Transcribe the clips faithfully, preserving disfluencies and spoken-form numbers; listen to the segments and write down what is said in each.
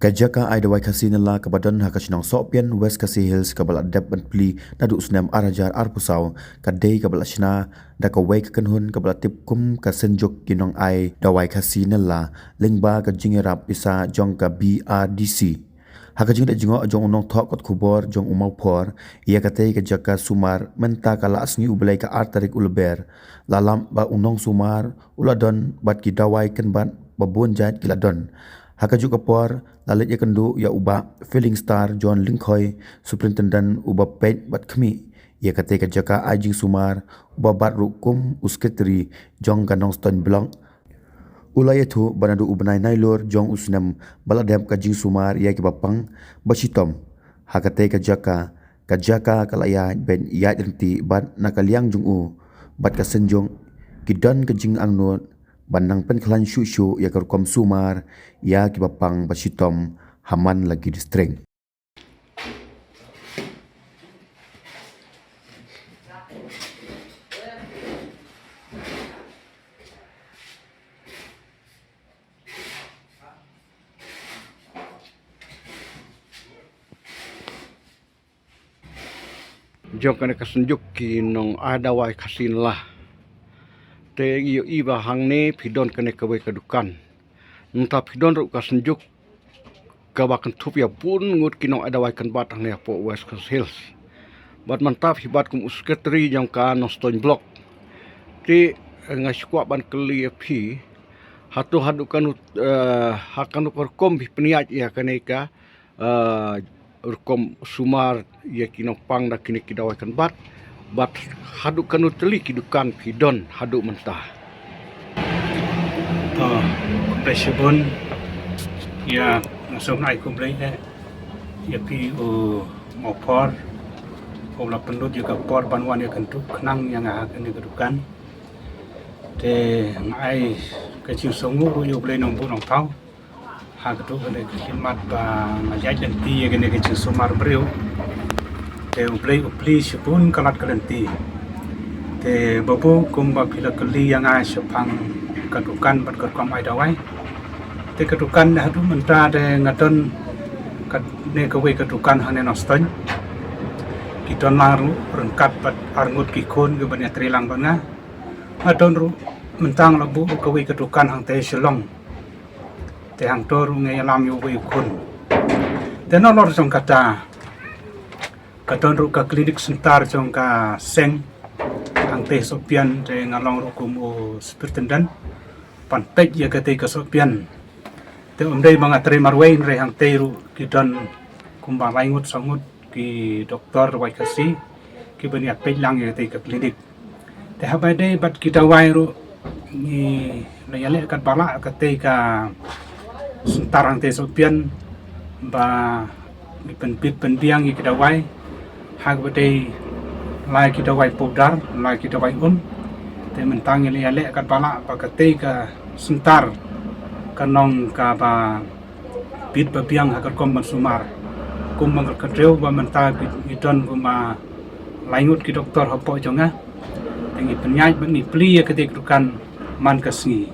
Ka jaka ai dawai Khasi Nala kaba don ha ka shnong Sohpian, West Khasi Hills, kaba la dep ban plie naduh u snem ar hajar arphew saw, ka dei kaba la shna da kawei ka kynhun kaba la tip kum ka Synjuk ki Nongai Dawai Khasi Nala, lyngba ka jingïarap isa jong ka B R D C. Ha ka jingdei jngoh jong u nongthoh kot khubor jong u Mawphor ïa katei ka jaka sumar mynta ka la sngi U Blei ka ar tarik u Lber, la lap ba u nongsumar u la don bad ki dawai kynbat ba bun jait ki la don. Ha kajuh ka por la leit ïakynduh ïa u Bah Feeling Star John Lyngkhoi, Superintendent uba peit bad khmih ïa katei ka jaka ai jingsumar, uba bat ruh kum u Secretary jong ka Nongstoiñ Block. U la ïathuh ba naduh u bnai Nailur jong u snem ba la dep ka jingsumar ïa kiba pang ba shitom ha katei ka jaka, ka jaka ka la ïaid beit ïaid ryntih bad na ka liang jong u bad ka Synjuk ki don ka jingangnud ban nang pynkhlaiñ shuh shuh ïa ka rukom sumar ïa kiba pang ba shitom ha man la ki district. Jong kane ka Synjuk ki Nongai Dawai Khasi Nala. Te ïohi ba hangne phi don kane kawei ka dukan. Nangta phi don ruh ka Synjuk kaba kynthup ïa bun ngut ki nongai dawai kynbat hangne hapoh West Khasi Hills. Bad mynta phi bat kum u Secretary jong ka Nongstoiñ Block. Te nga shu kwah ban kylli ïa phi, hato haduh kano, eh, ha kano ka rukom phi pynïaid ïa kane ka, eh, rukom sumar ïa ki nongpang da kine ki dawai kynbat, bad haduh kano tylli ki dukan phi don haduh mynta? To, khublei shibun. Ïa, nga sngewbha ai khublei eh ïa phi u Mawphor, u la pynlut ïa ka por ban wan ïakynduh khnang ïa nga ha kane ka dukan. Te nga ai ka jingsngewnguh ruh ïa U Blei Nongbuh Nongthaw ha kato kane ka khidmat ba nga ïaid lynti ïa kane ka jingsumar briew. Te U Blei u plie shibun ka lad ka lynti. Te babu, kumba phi la kylli ïa nga shaphang ka dukan bad ka rukom ai dawai. Te ka dukan haduh mynta te nga don kane kawei ka dukan hangne Nongstoiñ. Ki don lang ruh ryngkat bad arngut ki khun kiba ïatrei lang bad nga. Nga don ruh mynta nga la buh kawei ka dukan hangtei Shillong. Te hangto ruh nga ïalam ïa uwei u khun. Te nalor jong kata, ka don ruh ka clinic center jong ka seng hangtei Sohpian, te nga long ruh kum u superintendent ban peit ïa katei ka Sohpian. Te ym dei ba nga trei marwei, hynrei hangtei ruh ki don kumba lai ngut saw ngut ki doktor dawai Khasi kiba ïa peit lang ïa katei ka clinic. Te haba ïadei bad ki dawai ruh, ngi la ïaleh katba lah katei ka center hangtei Sohpian ba ngi pynbit pynbiang ïa ki dawai ha kaba dei la ki dawai powder, la ki dawai um. Te mynta ngi la ïaleh katba lah ba katei ka center kan long kaba bit ba biang ha ka rukom ban sumar. Kum ba nga kynthei ba mynta ngi don kumba lai ngut ki doktor hapoh jong nga. Te ngi pynïaid bad ngi plie ïa katei ka dukan man ka sngi.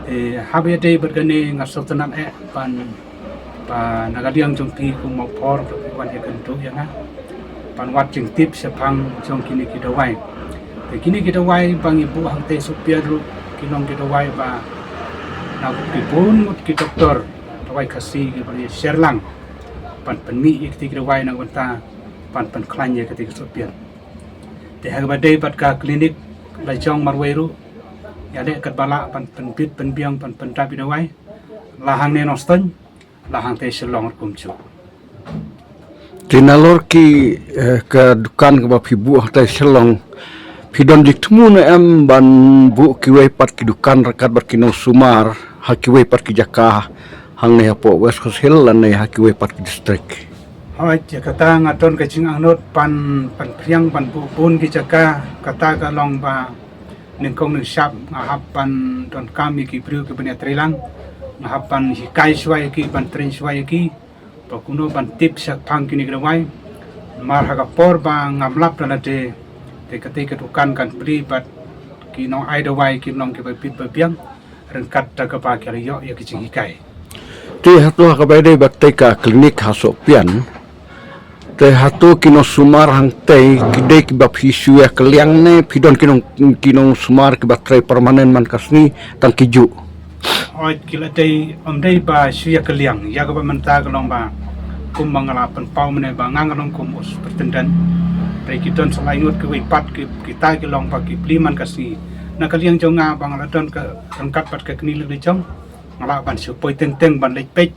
Te haba ïadei bad kane nga sngewtynnat eh ban, ba na ka liang jong phi kum u Mawphor ba phi wan ïakynduh ïa nga ban wad jingtip shaphang jong kine ki dawai. Te kine ki dawai ba ngi buh hangtei Sohpian ruh ki long ki dawai ba na ki bun ngut ki doktor dawai Khasi kiba la ïa share lang ban pynmih ïa kitei ki dawai na ka bynta ban pynkhlaiñ ïa katei ka Sohpian. Te ha kaba dei bad ka clinic la jong marwei ruh, ïaleh katba lah ban pynbit pynbiang ban pyndap ïa dawai la hangne Nongstoiñ, la hangtei Shillong ruh kumjuh. Te nalor ki, eh, ka dukan kaba phi buh hangtei Shillong, phi don jingthmu ne em ban buh kiwei pat ki dukan ryngkat bad ki nongsumar ha kiwei pat ki jaka hangne hapoh West Khasi Hills lane ha kiwei pat ki district? Hooid, ïa kata nga don ka jingangnud ban, ban pynphriang ban buh bun ki jaka, kata ka long ba nyngkong nyngshap nga hap ban donkam ïa ki briew kiba ïatrei lang, nga hap ban hikai shuwa ïa ki, ban train shuwa ïa ki ba kumno ban tip shaphang kine ki dawai. Namar ha ka por ba ngam lap da lade, te katei ka dukan kan plie bad ki nongai dawai kin long kiba bit ba biang ryngkat da kaba ki la ïoh ïa ki jinghikai. Te hato ha kaba ïadei bad te ka klinik ha Sohpian, te hato ki nongsumar hangtei ki dei kiba phi shu ïa kylliang ne phi don ki nong, ki nongsumar kiba trei permanent man ka sngi tang ki juh? Oi, ki la dei, ym dei ba shu ïa kylliang, ïa kaba mynta ka long ba kum ba nga la pynpaw mynne ba nga nga long kum u superintendent. Te ki don sa lai ngut kiwei pat ki, kita ki long ba ki plie man ka sngi. Na ka liang jong nga ba nga la don ka ryngkat bad ka kni lei jong, nga lah ban shu poi teng teng ban leit peit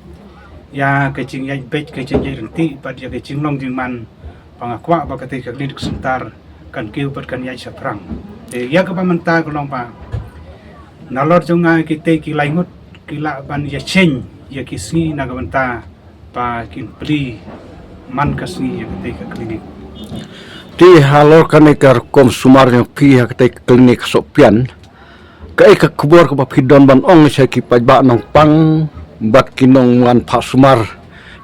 ïa ka jingïaid beit, ka jingïaid ryntih bad ïa ka jinglong jingman, ba nga kwah ba kata ka clinic center kan kiew bad kan ïaid shaphrang. Te ïa kaba mynta ka long ba nalor jong nga kita ki lai ngut ki lah ban ïa change ïa ki sngi na ka bynta ba kin plie man ka sngi ïa kita ka clinic. Te halor kane ka rukom sumar jong phi ha kita ka clinic Sohpian, kaei ka khubor kaba phi don ban ong sha ki paidbah nongpang bad ki nongwan phah sumar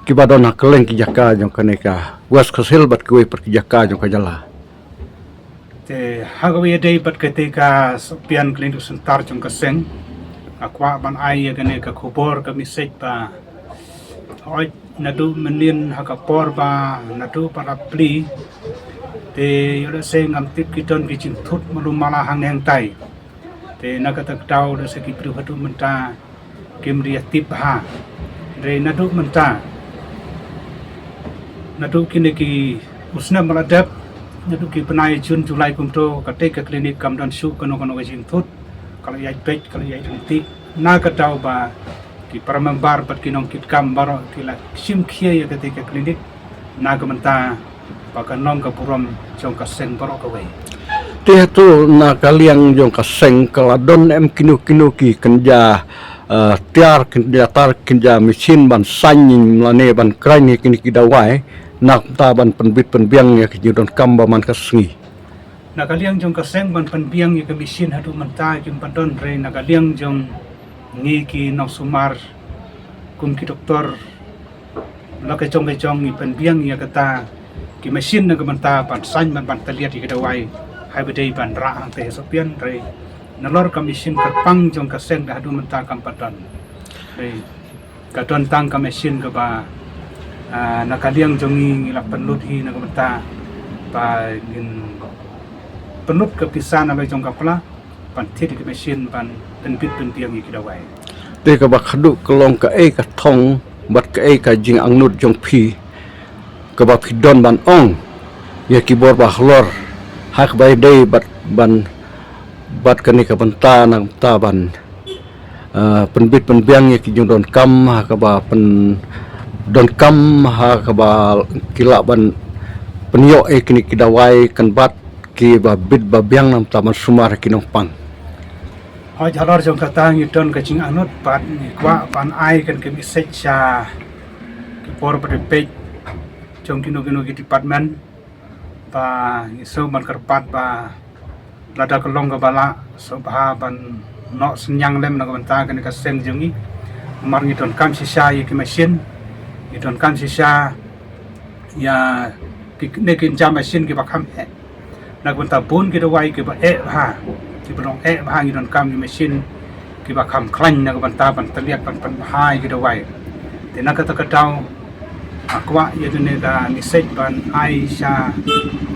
kiba don ha kylleng ki jaka jong kane ka West Khasi Hills bad kiwei pat ki jaka jong ka jylla? Te ha kaba ïadei bad kata ka Sohpian Clinic Center jong ka seng, nga kwah ban ai ïa kane ka khubor, ka message ba, oi, naduh mynnin ha ka por ba naduh ba la plie, te ïoh lehse ngam tip ki don ki jingthut malu mala hangne hangtai. Te na kata ka daw lehse ki briew haduh mynta kim da ïa tip bha. Hynrei naduh mynta, naduh kine ki u snem ba la dep, naduh ki bnai Jun, Julai kumto, kata ka clinic kam don shuh kano kano ka jingthut, ka la ïaid beit, ka la ïaid ryntih. Na ka daw ba ki para member bad ki nongkitkam baroh ki la shim khia ïa kata ka clinic, na ka bynta ba kan long ka burom jong ka seng baroh kawei. Te hato na ka liang jong ka seng ka la don em kino kino ki kynja, eh, tiar, kynja tar, kynja machine ban saiñ lane ban kren ïa kine ki dawai, na ka bynta ban pynbit pynbiang ïa ki jingdonkam ba man ka sngi? Na ka liang jong ka seng ban pynbiang ïa ka machine haduh mynta kim pat don, hynrei na ka liang jong ngi ki nongsumar kum ki doktor, la ka jong ka jong ngi pynbiang ïa kata ki machine na ka bynta ban saiñ ban, ban tylliat ïa ki dawai haba dei ban rah hangtei ha Sohpian, hynrei nalor ka machine kyrpang jong ka seng te haduh mynta kam pat don. Hynrei ka don tang ka machine kaba, ah, na ka liang jong ngi ngi la pynlut hi na ka bynta ba ngin pynlut ka pisa na la jong ka pla ban thied ïa ka machine ban pynbit pynbiang ïa ki dawai. Te kaba khadduh ka long kaei ka thong bad kaei ka jingangnud jong phi kaba phi don ban ong ïa ki bor ba halor ha kaba ïadei bad ban, bad kane ka bynta na ka bynta ban, ah, pynbit pynbiang ïa ki jingdonkam ha kaba pyndonkam ha kaba ki lah ban pynïoh ïa kine ki dawai kynbat kiba bit ba biang na ka bynta ban sumar ïa ki nongpang? Hooid, halor jong kata ngi don ka jingangnud bad ngi kwah ban ai kane ka message sha ki bor ba dei peit jong kino kino ki department ba ngi shu ban kyrpad ba lada ka long kaba lah sngewbha ban noh synñiang lem na ka bynta kane ka seng jong ngi. Namar ngi donkam shisha ïa ki machine, ngi donkam shisha ïa kine ki kynja machine kiba kham eh na ka bynta bun ki dawai kiba eh bha, kiba long eh bha, ngi donkam ki machine kiba kham khlaiñ na ka bynta ban tylliat ban pynbha ïa ki dawai. Te na kata ka daw nga kwah ïa kane ka message ban ai sha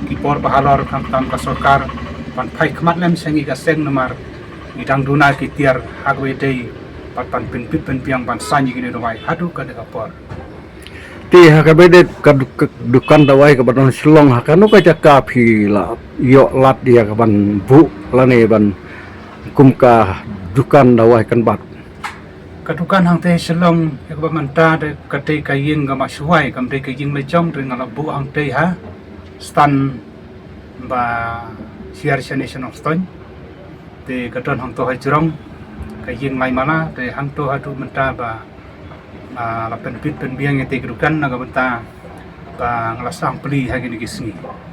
ki bor ba halor, khamtam ka sorkar, ban phai khmat lem sha ngi ka seng namar ngi dang duna ki tiar ha kaba ïadei bad ban pynbit pynbiang ban saiñ ïa kine dawai haduh kane ka por. Te ha kaba ïadei ka du-, ka dukan dawai kaba don Shillong, ha kano ka jaka phi la ïoh lad ïa ka ban buh lane ban kum ka dukan dawai kynbat? Ka dukan hangtei Shillong ïa kaba mynta dei ka dei ka ïing kaba shuwai, kam dei ka ïing la jong, dei nga la buh hangtei ha stand ba shiar shane sha Nongstoiñ. Te ka don hangto ha jrong ka ïing lai mala, te hangto haduh mynta ba, ah, la pynbit pynbiang ïa te ka dukan na ka bynta ba nga la sdang plie ha kine ki sngi.